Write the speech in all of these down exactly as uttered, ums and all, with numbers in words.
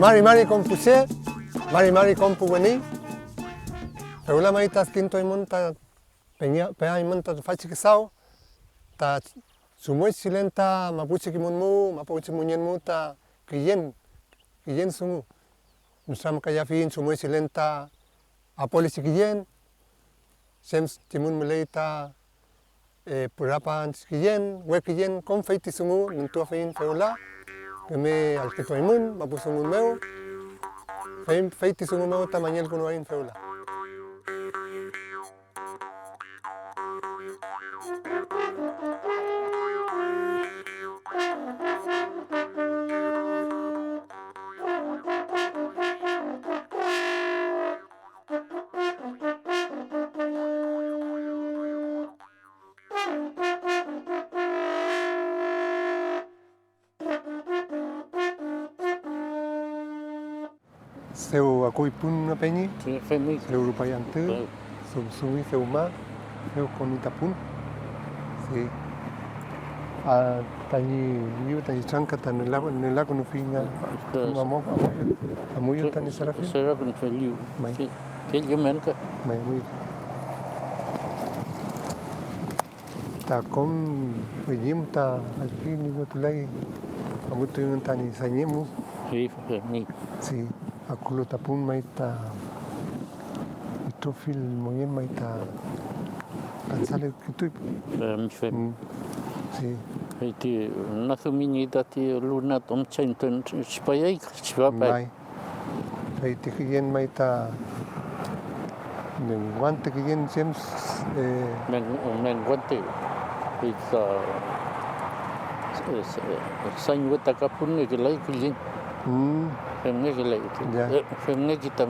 Mari mari kom pu che, mari mari kom pu weni. Fewla may ta adkintuaymün ta peña-, peaymün ta tüfachi küdaw, ta chumngechi len ta mapuche kimün mu, mapuche mongen mu ta küyen, küyen dungu. Nütramkayafiyiñ chumngechi len ta apolechi küyen, chem kimün müley ta, eh, pürapan küyen, we küyen, kom feyti dungu nüntuafiyiñ fewla. Küme allkütuaymün mapu dungun mew, fey, feyti dungu mew ta mañelkünuwayiñ fewla. Dew akuy pun, peñi. Sí, femi. Dew rupay antü. Sí. Dum-, dumi dewma, dew koni ta pun. Sí. A, tañi, liyu tañi tranka ta nüla-, nülakünufi nga. Sí. Amu-, amuyu, amuyu tañi serafin. Serafin feliu. May. Sí. Feliu menka. May, amuyu. Ta kom püllüm ta allküñmawetulay, amutuyngün tañi sañemu. Sí, femi. Sí, akulu ta pun may ta itrofill mongen may ta kansalekütuy. Femi, femi. Mm, sí. Fey ti nadümi ñi tati luna tomchañtun tripayay, tripapay. May. Fey ti küyen may ta menguante küyen chem, eh, men-, menguante, fey ta, eh, sañwe ta kapunngekelay küyen. Mm. Femngekelay, ya, eh, femngeki ta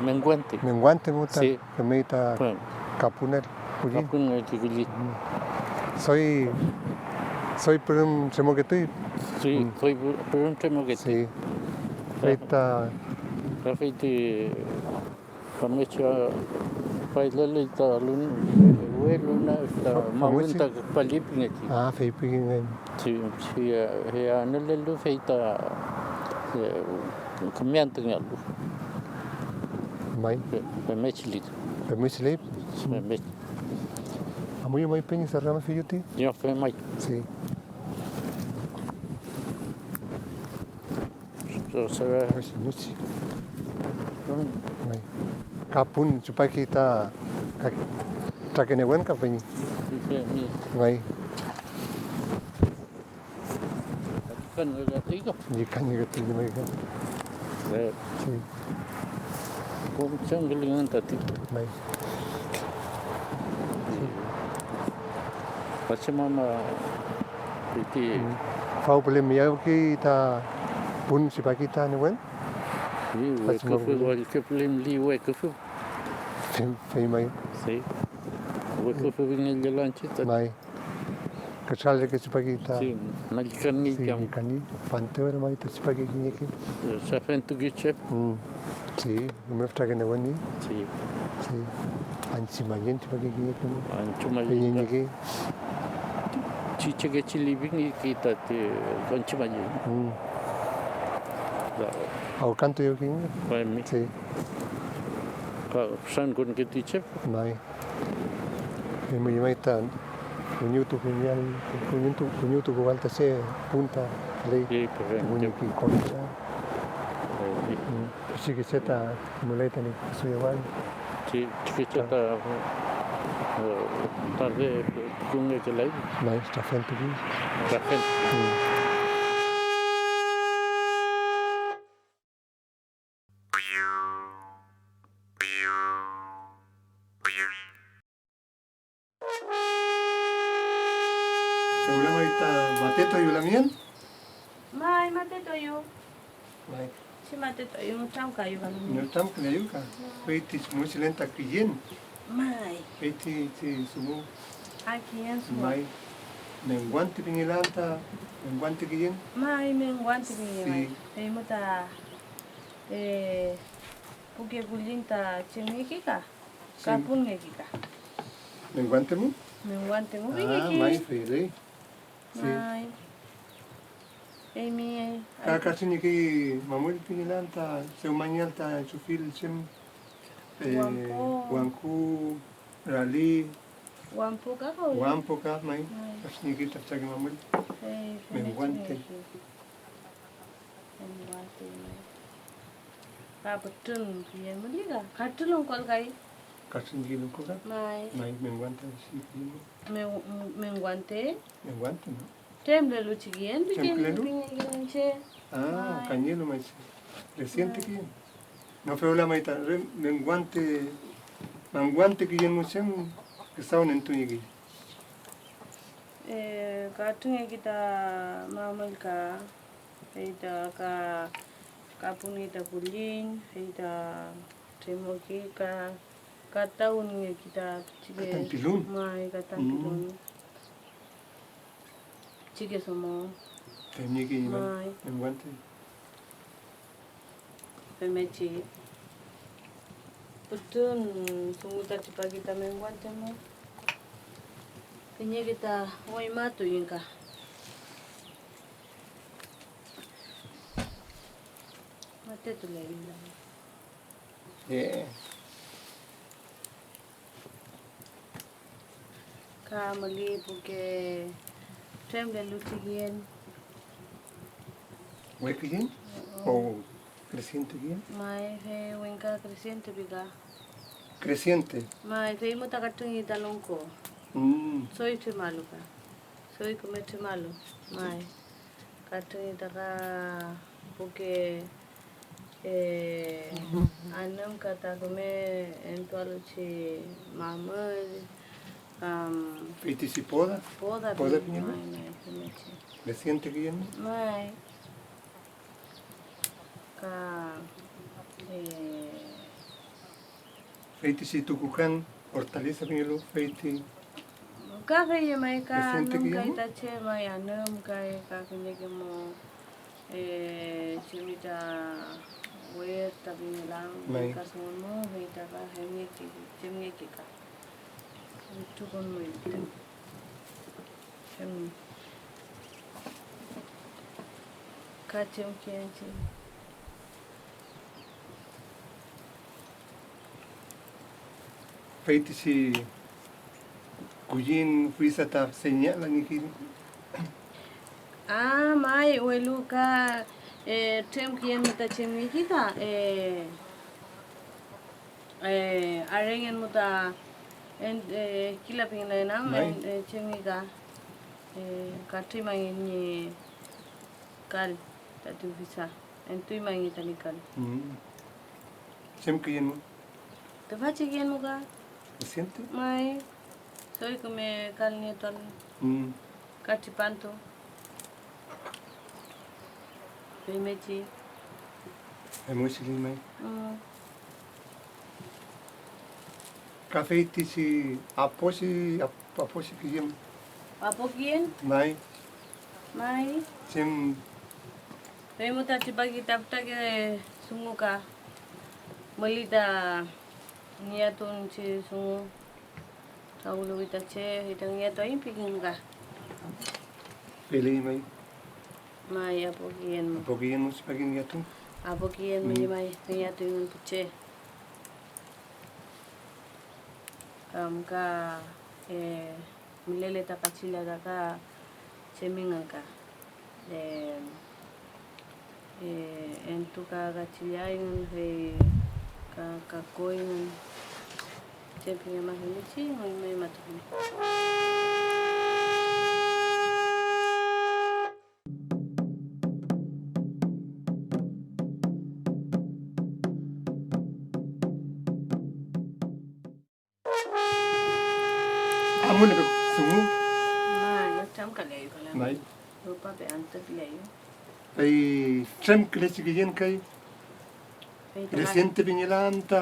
menguante. Menguante mu ta. Sí. Femngechi ta kapunel kulliñ. Kapunel ti kulliñ. Mm. Doy, doy pürüm tremoketuy. Sí, mm, doy pü-, pürüm tremoketuy. Sí. Fey ta. Ka fey ti famngechi fayleley ta lun-, we luna ta mawün ta küpali pingechi. Ah, feypingen. Sí, sí, eh, anülelu fey ta, eh, küme antüngealu. May. Fe-, femngechi ley. Femngechi ley. Femngechi. Amuyu may peñi, serramafiyu ti. Yo, femay. Sí. Pero serra. Pues, noche. Mm. May. Ka pun chupaki ta, ka, ta kenewen ka peñi. Sí, sí, sí. May. Kan ngelatiko. Ñi kan ngelatiko, ñi kan. Eh. Sí. Pun changkülingan tati. May. Pachamama iti. Mm. Fawpüle miyawki ta pun chipaki ta newen. Sí, weküfü, weküfü limli weküfü. Fey, fey may. Sí. Weküfü pingeyelan chita. May. Kütraleke chipaki ta. Sí, nallkan ngey. Sí, kam. Nallkan ngey. Fante ora may ta chipaki kiñeke. Safentuki che. Mm. Sí, rume fütrake newen ñi. Sí. Sí. Anchi mallen chipaki kiñeke. Anchi mallen. Kiñeke. Chicheke chili pingi ki tati anchi mallen. Mm. Awkantu yo kiñe. Femi. Sí. Ka, san kon ke ti che. May. Fey mu llemay ta kuñiwtukungeael, kuñiwtu-, kuñiwtukuwael ta che pun ta ley. Sí, pues, tukuñeki concha. Eh, sí. Mm, pichike che ta müley tañi kisuyewael. Sí, pichike che ta, eh, tarde tukungekelay. May, trafentuki. Trafentuki. Mm. Fewla may ta matetuayu lamngen? May, matetuayu. May. Chi matetuayu, nütramkayu ka lamngen. Nütramkayu ka. Fey ti chumngechi len ta küyen. May. Fey ti, ti dungu. Ay, küyen dungu. May. Menguante pingelan ta, menguante küyen. May, menguante pingelan. Sí. Fey mu ta, eh, puke kulliñ ta chemngeki ka. Sí. Kapunngeki ka. ¿Menguante mu? Menguante mu. Ah, pingeki. May, fey rey. Sí. May. Eymi, ka ay, katrüngekey mamuel pingelan ta dewmangeael ta chufil chem, eh, wampu. Wangku, rali. Wampu ka kawli. Wampu ka may. May. Katrüngekey ta fütrake mamuel. Ey, menguante. Menguante may. Ka pütrün kiñe müli ka. Katrün longkol kay. Katrüngekey longko ka? May. May, menguante si kiñe. Me-, menguante. Menguante, no? Tremlelu chikiyen pike ñi pingekeelchi. Ah, kañelu may che. Reciente kiyen. No fewla may ta re menguante, menguante kiyen mu chem küdaw nentuñekey. Eh, katrüngeki ta mamüll ka, fey ta ka, ka puni ta kulliñ, fey ta tremoki ka, ka tawünngeki ta pichike. Ka tampilun. May, ka tampilun. Mm. Pichike domo. Femngekey may. May. Menguante. Femngechi pütrün dungu ta tripaki ta menguante mo. Kiñeke ta oñmatuy ñi ka. Matetuley. Eh. Ka müli puke tremlelu chikiyen. ¿We kiyen? O creciente kiyen? May, fey wingka creciente pika. Creciente. May, fey mu ta katrüngi ta longko. Mm. Soy tremalu ka. Soy küme tremalu. May. Katrüngey ta ka puke, eh, anümka ta küme entualuchi mamüll, am, feytichi poda. Poda. Poda pingelu. May, may, femngechi. Reciente kiyen. May. Ka, eh, Feytichi tukukan hortaliza pingelu, feyti. Ka fey may ka anümkay ta che may anümkay ka kiñeke mo, eh, chemi ta huerta pingelan, may ka dungun mo, fey ta ka femngeki, chemngeki ka. Itrokom müten. Em, ka chemkey. Feytichi kulliñ ufisa ta señal ñi kiñe. Ah, may, welu ka, eh, tremküyen ta chemngeki ta, eh, Eh, arengen mu ta en-, eh, kila pingelen am, may. En-, eh, chemngeka, eh, katrüñmangen ñi kal tati ufisa, entuñmangen tañi kal. Mm. Chem küyen mu? Tüfachi küyen mu ka. ¿Reciente? May, doy küme kal nietuan. Mm. Ka tripantu. Femngechi. Femngechi ley may. Mm. Ka feytichi apochi, ap-, apochi küyen. ¿Apo küyen? May. May. Chem. Fey mu ta tripaki ta fütrake dungu ka. Müli ta ngillatun chi dungu. Trawüluwi ta che, fey ta ngillatuaiñ pikin ka. Feley may. May, apo küyen mu. Apo küyen mu, tripaken ngillatu. Apo küyen mu, mm, may, ngillatuyngün pu che. Kam ka, eh, mülele ta kachilla ta ka chemingün ka. Eh, eh, entu ka kachillayngün, fey ka kakoyngün, chem pingemafilu, chi ngoy may matufi. Amulepe dungu. May, nütramkaleayu ka la. May. Rupape antü pileayu. Fey tremkülechi küyen kay. Fey ta reciente pingelan ta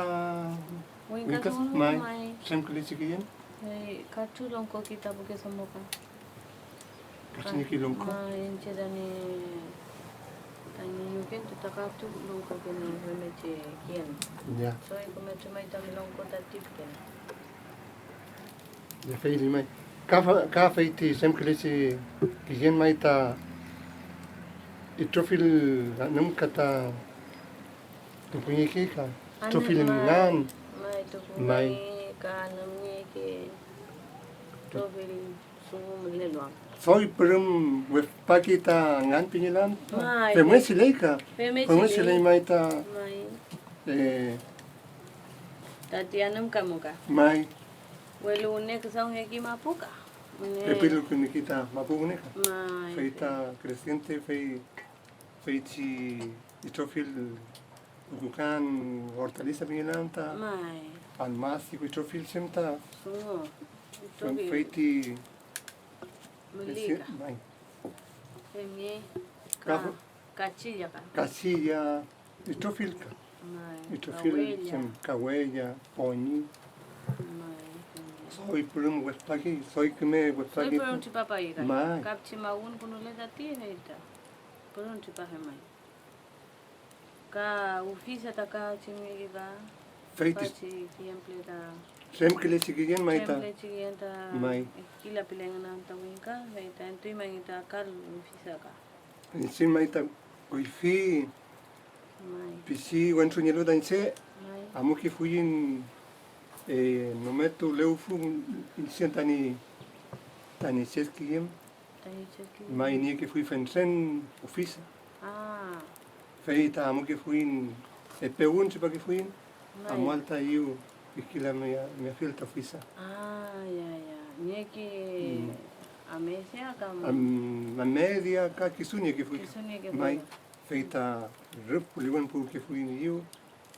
wingka, wingka dungu, may, may. Tremkülechi küyen. Fey katrü longko kita puke domo ka. Katrüngeki longko. Ah, iñche tañi, tañi ñukentu ta katrü longko keni femngechi küyen. Ya. Doy küme tremay tami longko tati piken. Ya, fey llemay. Ka fa-, ka feyti tremkülechi küyen may ta Itrofill anümka ta tukuñekey ka, itrofill may, ngan. May, tukuñekey ka anümngekey, itrofill dungu mülelu am. Doy pürüm wefpakey ta ngan pingelu am. May. Femngechi ley ka. Femngechi ley may ta, may, eh, tati anümka mu ka. May. Welu wüne küdawngekey mapu ka. Wüne. Pepilkünekey ta mapu wüne ka. May. Fey ta creciente, fey, feychi itrofill tukukan hortaliza pingelu am ta. May. Almasiku itrofill chem ta. Dungu. Itrofill. Feyti mülika. May. Femnge ka. Ka. Kachilla ka. Kachilla, itrofill ka. May, itrofill kawella. Chem, kawella, poñi. May, poñi. Doy pürüm wefpakey, doy küme wefpakey. Doy pürüm tripapay ka. May. Ka pichi mawünkünule tati, fey ta pürüm tripafemay. Ka ufisa ta ka chumngeki ka. Fey ti fachi kiyen püle ta. Tremkülechi kiyen may ta. Tremkülechi kiyen ta. May. Eskila pile engün am ta wingka, fey ta entuñmangi ta kal ufisa ka. Iñchiñ may ta kuyfi, may, pichi wentru nielu ta iñche, may, amukefuiñ, eh, nometu lewfu iñche tañi, tañi cheskiyem. Tañi cheskiyem. May, niekefuy fentren ufisa. Ah. Fey ta amukefuiñ, epe wün tripakefuiñ. May. Amual ta eyu, eskila mea-, meafiel ta ufisa. Ah, ya, ya. Nieki, mm, a media ka mu-, am-, a media ka kisu niekefuy. Kisu niekefuy. May, fey ta rüf puliwen puwkefuy eyu,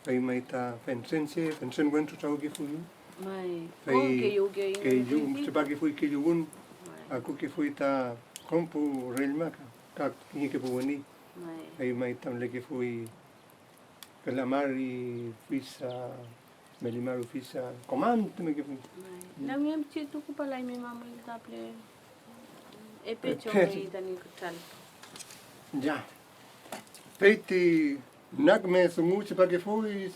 fey may ta fentren che, fentren wentru trawükefuy. May. Fey, oh, keyu, keyu, keyu tripakefuy keyu wün, may, akukefuy ta kom pu rellma ka, ka kiñeke pu weni. May. Fey may ta mülekefuy küla mari ufisa, meli mari ufisa, kom antü mekefuy. May. Lamngen pichi tukupalaymi mamüll ta püle epe, epe chongey tañi kütral. Ya. Fey ti na küme dungu tripakefuy,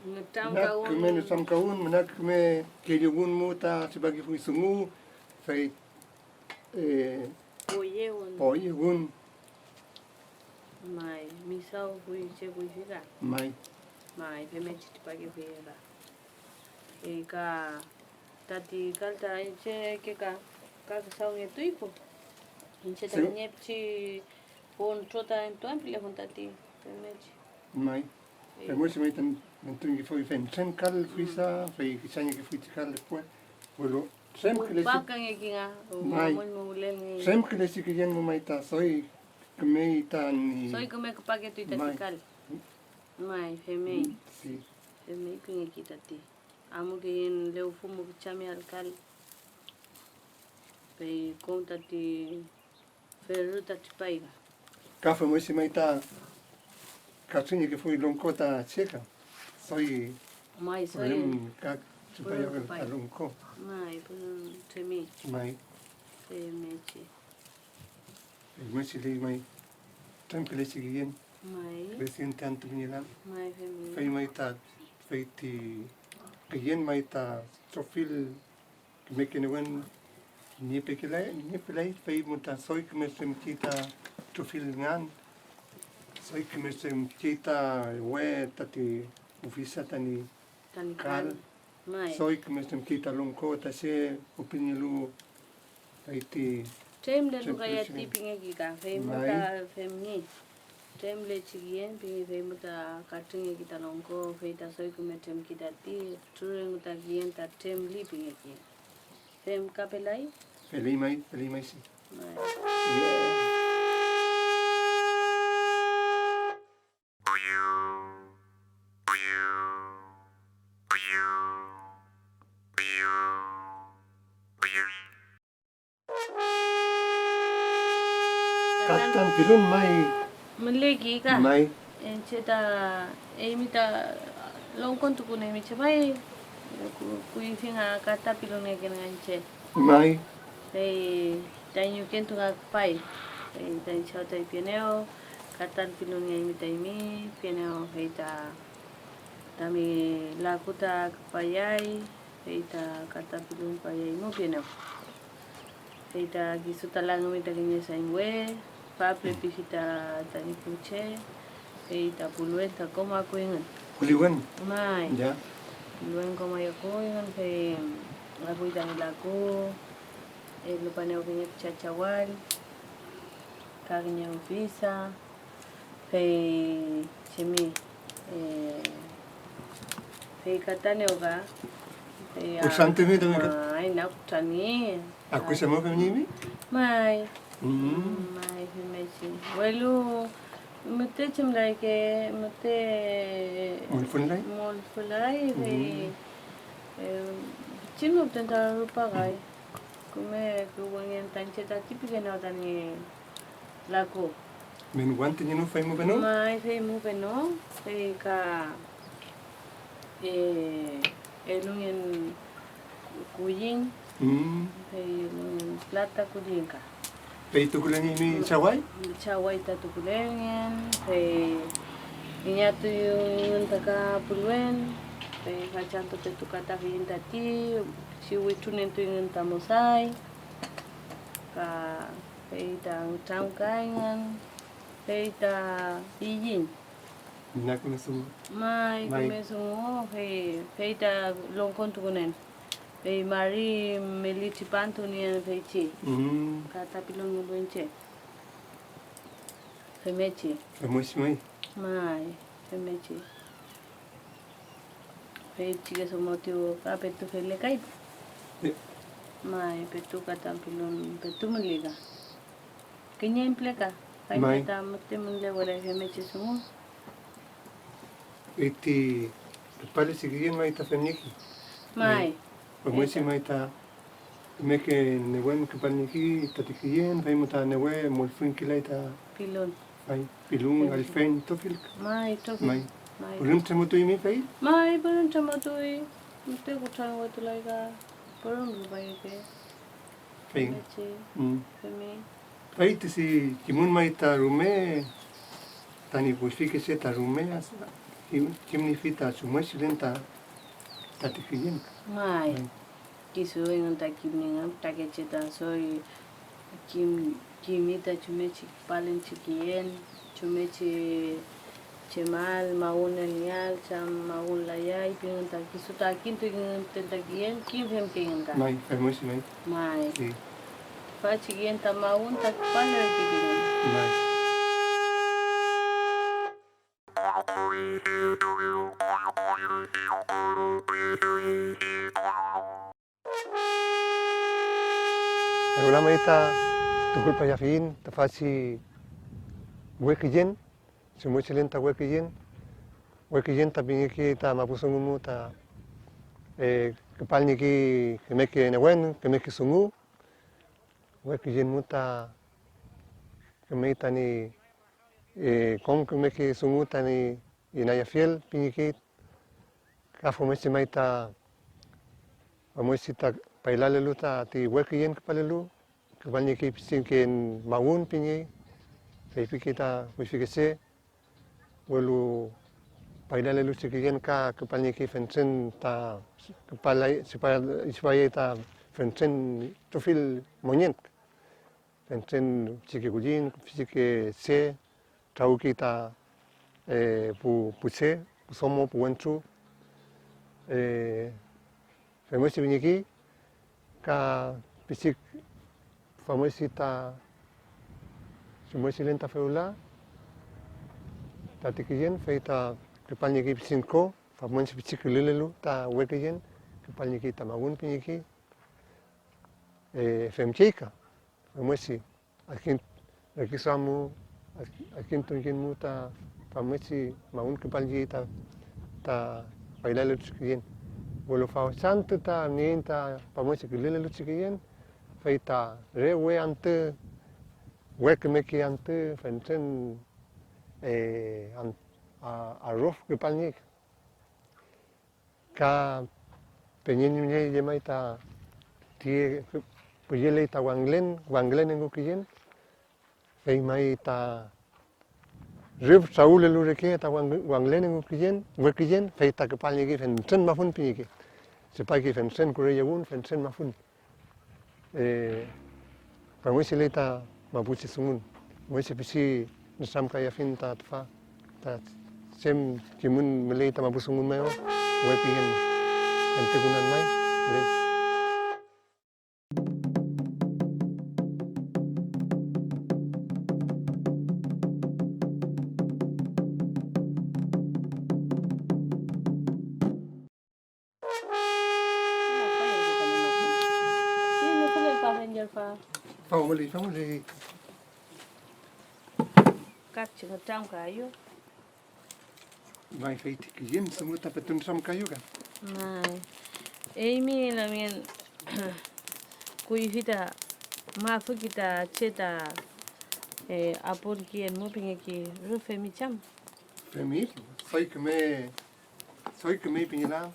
na küme nütramkawün, na küme kelluwün mu ta tripakefuy dungu, fey, eh, poyewün. Poyewün. May, misaw kuy-, che kuyfi ka. May. May, femngechi tripakefuy ka. Fey ka tati kal ta iñche ke ka, ka küdawngetuy pu. Iñche ta kiñe pichi puntro ta entuan pilefun tati femngechi. May. Femngechi may ta nentuñkefuy fentren kal ufisa, fey kichañekefuy ti kal después, welu tremkülechi, may, tremkülechi kiyen mu may ta doy kümey tañi, doy küme küpaketuy tati kal. May, femey. Sí. Femey pingeki tati. Amukeyen lewfu mu kichami alkal. Fey kom tati ferru ta tripay ka. Ka femngechi may ta katrüngekefuy longko ta che ka. Doy, may, doy pürüm ka tripay ta longko. May, pürüm tremi. May. Femngechi. Femngechi ley may, tremkülechi kiyen. May. Creciente antü pingela. May, femngechi. Fey may ta, fey ti kiyen may ta itrofill kümeke newen niepekelay, niepelay, fey mu ta doy küme tremkey ta itrofill ngan, doy küme tremkey ta we tati ufisa tañi kal. May. Doy küme tremkey ta longko ta che pu pingelu, fey ti tremlelu kaya ti pingeki ka, fey mu ta femngi. Tremlechi kiyen pingi, fey mu ta katrüngeki ta longko, fey ta doy küme tremkey tati, trür engu ta kiyen ta tremli pingeki. ¿Femkapelay? Feley may, feley may, sí. May. Katanpilun may. Müleki ka. May. Iñche ta, eymi ta longkontukuneymi che may, ku-, kuyfi nga katapilunngeken nga iñche. May. Fey tañi ñukentu nga küpay, fey tañi chaw tay pienew, katanpilunngeymi ta eymi pienew, fey ta tami laku ta küpayay, fey ta katapilunpayaymu pienew. Fey ta kisu ta langümi ta kiñe sañwe, Faple pichi ta tañi pu che, fey ta pulwen ta kom akuyngün. Puliwen? May. Ya. Pulwen kom akuyngün, fey akuy tañi laku, elupanew kiñe pichi achawall, ka kiñe ufisa, fey chemi, eh, fey katanew ka, fey a-, Kutrantumi tami ka? May, na kutrani. Akuy samu femnimi? May. Mm. May, femngechi. Welu, müte chumlayke, müte Molfünlay? Molfünlay, fey, Mm. eh, chem müten ta rupakay. Küme küwengen ta iñche tati pikenew tañi laku. Menguante ñi no fey mu peno? May, fey mu peno, fey ka, eh, elungen kulliñ, Mm. fey elungen plata kulliñ ka. Fey tukulelngeymi chaway? Chaway ta tukulelngen, fey iñatuyngün ta ka pulwen, fey fachantü petu ka ta fiyiñ tati, si witrunentuyngün ta musay, ka fey ta nütramkayngün, fey ta iyiñ. Inaküme dungu. May, May. Küme dungu, fey, fey ta longkontukunen. Fey mari meli tripantu nien feychi. Mm. Ka ta pilon mülwen che. Femngechi. Femngechi may. May, femngechi. Fey pichike domo tiwo ka petu felekay. Ye. May, petu ka ta pilon, petu müli ka. Kiñe emple ka, kay May. Ta müte mülewelay femngechi dungu. Fey ti küpalechi küyen may ta femngeki. May. May. Femngechi may ta kümeke newen küpalngeki tati küyen, fey mu ta newe molfünkilay ta Pilun. May, pilun, Pilun. Allfen, itrofill. May, itrofill. May. May. Pürüm tremotuymi fey? May, pürüm tremotui. Müte kutranwetulay ka pürüm rupayke. Fey. Femngechi, mm. Femi. Fey ti si kimün may ta rume, tañi kuyfike che ta rume as-, kim-, kimniefi ta chumngechi len ta, tati küyen. May. May. Kisu engün ta kimniengün fütakeche ta doy kim-, kimi ta chumngechi küpalen chi küyen. Chumngechi chemal mawün elngeael, cham mawün layay, pingün ta kisu ta adkintuyngün müten ta küyen, kim femkeyngün ta. May, femngechi may. May. Sí. Tüfachi küyen ta mawün ta küpal reke pingün. May. Fewla may ta tukulpayafiyiñ tüfachi we küyen, chumngechi len ta we küyen. We küyen ta pingekey ta mapu dungu mu ta, eh, küpalngekey kümeke newen, kümeke dungu. We küyen mu ta kümey tañi, eh, kom kümeke dungu tañi inayafiel pingekey, ka famngechi may ta, famngechi ta paylalelu tati we küyen küpalelu, küpalngekey pichike mawün pingey, feypikey ta kuyfike che, welu paylalelu chi küyen ka küpalngekey fentren ta küpalay, tripa-, tripayay ta fentren itrofill mongen. Fentren pichike kulliñ, pichike che, trawüki ta, eh, pu, pu che, pu domo, pu wentru, eh, femngechi pingeki, ka pichik famngechi ta chumngechi len ta fewla tati küyen, fey ta küpalngeki pichin ko, famngechi pichik külülelu ta we küyen, küpalngeki ta mawün pingeki, eh, femkey ka. Famngechi adkin-, rakiduamu, ad-, adkintunkilmu ta famngechi mawün küpalngey ta, ta waylalelu chi küyen. Welu fawchantü ta nieiñ ta famngechi külülelu chi küyen, fey ta re we antü, we kümeke antü fentren, eh, an-, a-, arüf küpalngey. Ka peñeñuñey llemay ta tiye püyeley ta wangülen, wangülen engu küyen, fey may ta rüf trawülelu reke ta wang-, wangülen engu küyen, we küyen, fey ta küpalngekey fentren mafün pingekey. Tripakey fentren kureyewün, fentren mafün. Eh, famngechi ley ta mapuche dungun. Wese pichi nütramkayafiñ ta tüfa, ta chem kimün müley ta mapu dungun mew, we piyen entukünuan may. Family, family. Kachi nütramkayu. May fey ti küyen dungu ta petu nütramkayu ka. May. Eymi lamien kuyfi ta mafüki ta che ta, eh, apurkiyen mu pingeki rüf femi cham. Femi, soy küme, soy küme pingela.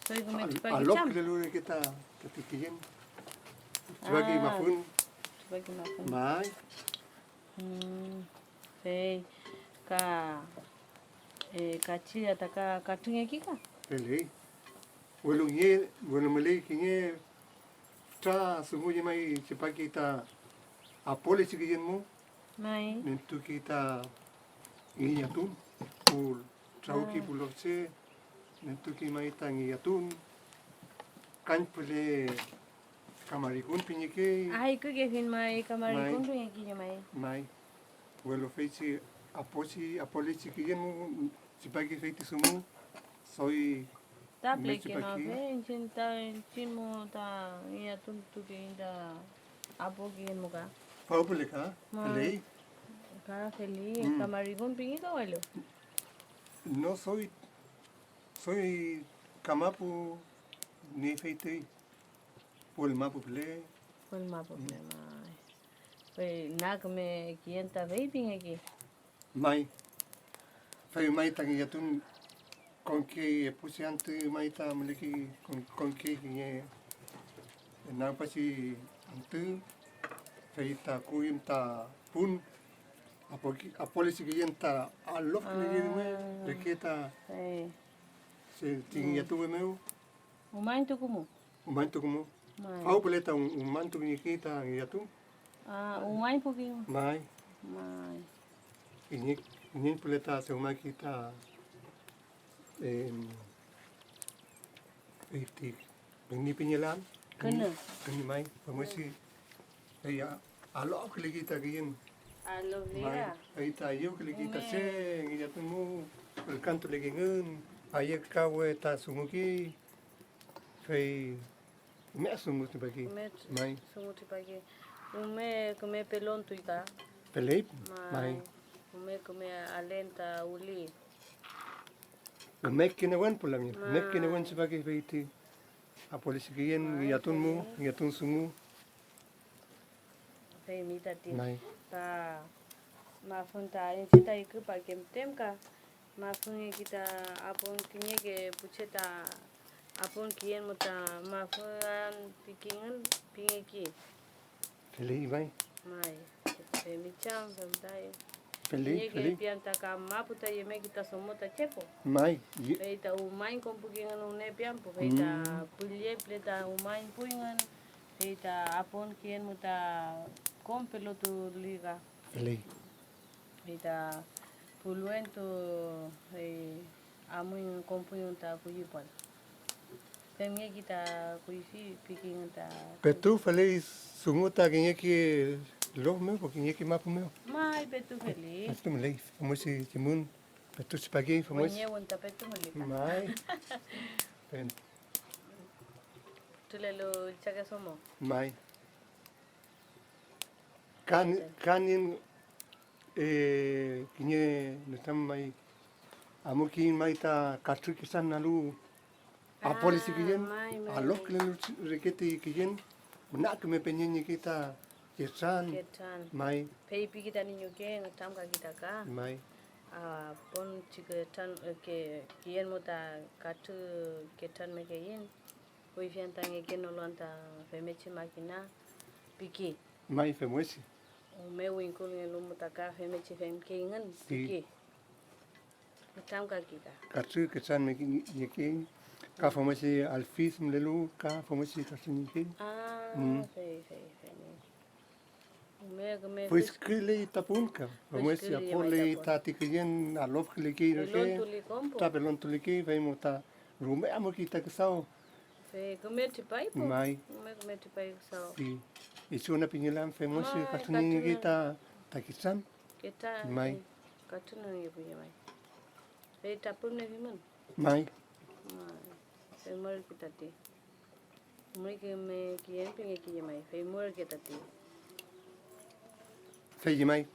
Soy küme tripaki cham. Alokülelu reke ta tati küyen. Tripaki mafün. Tripaki mafün. May. Mm, fey ka, eh, kachilla ta ka katrüngeki ka. Feley. Welu kiñe, welu müley kiñe fütra dungu llemay tripaki ta apolechi küyen mu. May. Nentuki ta ngillatun, pu trawki pu lofche, nentuki may ta ngillatun, kañpüle kamarikun pingekey. Ay, kükefin may, kamarikun pingekey may. May. Welu feychi apochi, apolechi küyen mu tripaki fey ti dungu, doy Ta plekenoafe iñchiñ ta, iñchiñ mu ta ngillatun tukeyiñ ta apo kiyen mu ka. Fawpüle ka, feley. Ka feley, kamarikun pingi ka welu. No, soy, soy kamapu ni feytey. Puwel mapu püle. Puwel mapu püle, may. Fey na küme kiyen ta fey pingeki. May. Fey may ta ngillatun konkey epu che antü may ta mülekey kon-, konkey kiñe nagpachi antü, fey ta kuyüm ta pun apoki-, apolechi küyen ta alofküleyerume reke ta che ti ngillatuwe mew. Umañtukumu. Umañtukumu. May. Fawpüle ta um-, umañtuküñekey ta ngillatu. Ah, umañpuki. May. May. Kiñe, kiñe püle ta dewmaki ta, em, fey ti küni pingelan. Künü. Künü may, famüsi, fey a-, alofküleki ta küyen. Alofküleka. May, fey ta ayüwküleki ta che ngillatun mu, ülkantulekengün, ayekawe ta dungukey. Fey küme dungu tripaki. Küme may. Dungu tripaki. Rume küme pelontuy ta. Feley may. Rume küme alen ta wüli. Kümeke newen pu lamien. Kümeke newen tripaki fey ti apolechi küyen ngillatun mu, ngillatun dungu. Feymi tati ta mafün ta iñche ta iküpake müten ka mafüngeki ta apon kiñeke pu che ta apon kiyen mu ta mafün pikingün pingeki. Feley may. May, femi cham, femtay. Feley, kiñeke feley. Pian ta ka mapu ta yemeki ta domo ta chepo. May, ye- Fey ta umañ konpukingün wüne piampu, fey ta pülle püle ta umañpuyngün. Fey ta apon kiyen mu ta kom pelotu liga. Feley. Fey ta pulwentu, fey amuy konpuyun ta kuyfi puwal. Femngeki ta kuyfi pikingün ta. Petu feley dungu ta kiñeke lof mew, kiñeke mapu mew. May, petu feley. Petu müley, famüsi kimün, petu tripakey, famüsi. Weñewün ta petu müley. May. Pen- Tulelu ichake domo. May. Ka, ka nien, eh, kiñe nütram may, amukiyiñ may ta katrü ketran nalu, apolechi kiyen, may, may, alofkülelu reke ti kiyen, müna küme peñeñeki ta ketran, ketran. May. Feypiki tani ñuke, nütramkaki ta ka. May. Apon chi ketran, ke-, kiyen mu ta katrü ketranmekeyiñ. Kuyfi anta ngekenolu anta femechi makina piki. May femngechi. Rume wingkulngelu mu ta ka femechi femkeyngün piki. Nütramkaki ta. Katrü ketran meki-, ñekey, ka femngechi alfis mülelu, ka femngechi katrü ñekey. Ah, fey, fey, fey. Küme, küme. Püsküley ta pun ka, rume si afoley tati küyen, alofkülekey reke, ta pelontulikey, fey mo ta rume amukey ta küdaw. Fey küme tripay po. May. Küme, küme tripay küdaw. Si. Ichuna pingelan, fey mo si katrünngekey ta, ta kisan. May. Katrünngekey may. Fey trapümnefimün. May. May. Fey mürke tati. Mürke me kiyen pingekiye may, fey mürke tati. Fey may.